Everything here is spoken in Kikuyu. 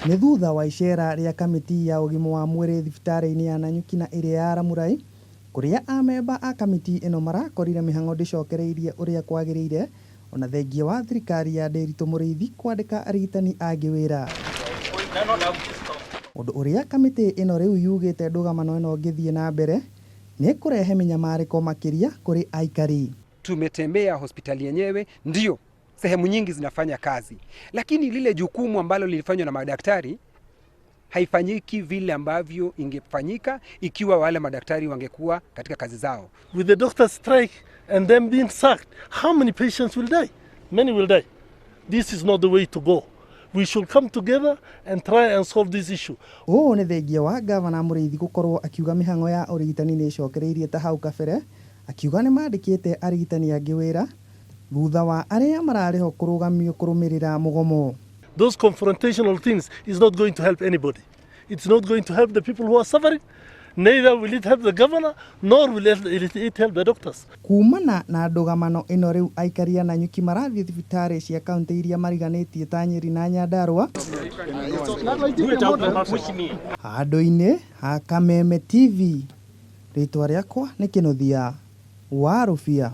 Nĩ thutha wa icera rĩa kamĩtĩ ya ũgima wa mwĩrĩ thibitarĩ-inĩ ya Nanyuki na ĩrĩa ya Ramurai, kũrĩa amemba a kamĩtĩ ĩno marakorire mĩhang'o ndĩcokereirie ũrĩa kwagĩrĩire, ona thengia wa thirikari ya Ndĩritũ Mũrĩithi kwandĩka arigitani angĩ wĩra. Ũndũ ũrĩa kamĩtĩ ĩno rĩu yugĩte ndũgamano ĩno ĩngĩthiĩ na mbere nĩ kũrehe mĩnyamarĩko makĩria kũrĩ aikari. Tumetembea hospitali yenyewe, ndio sehemu nyingi zinafanya kazi, lakini lile jukumu ambalo lilifanywa na madaktari haifanyiki vile ambavyo ingefanyika ikiwa wale madaktari wangekuwa katika kazi zao. With the doctors strike and them being sacked, how many patients will die? Many will die. This is not the way to go. We should come together and try and solve this issue. Ũũ nĩ thengia wa gavana Mũrĩithi gũkorwo akiuga mĩhang'o ya ũrigitani nĩ ĩcokereirie ta hau kabere, akiuga nĩ mandĩkĩte arigitani angĩ wĩra thutha wa arĩa mararĩho kũrũgamio kũrũmĩrĩra mũgomo. Those confrontational things is not going to help anybody. It's not going to help the people who are suffering. Neither will it help the governor, nor will it help the doctors. Kumana na ndũgamano ĩno, rĩu aikari a Nanyuki marathiĩ thibitarĩ cia kaunti iria mariganĩtie ta Nyeri na Nyandarua. Handũ-inĩ ha Kameme TV, rĩtwa rĩakwa nĩ Kĩnuthia wa Rũbia.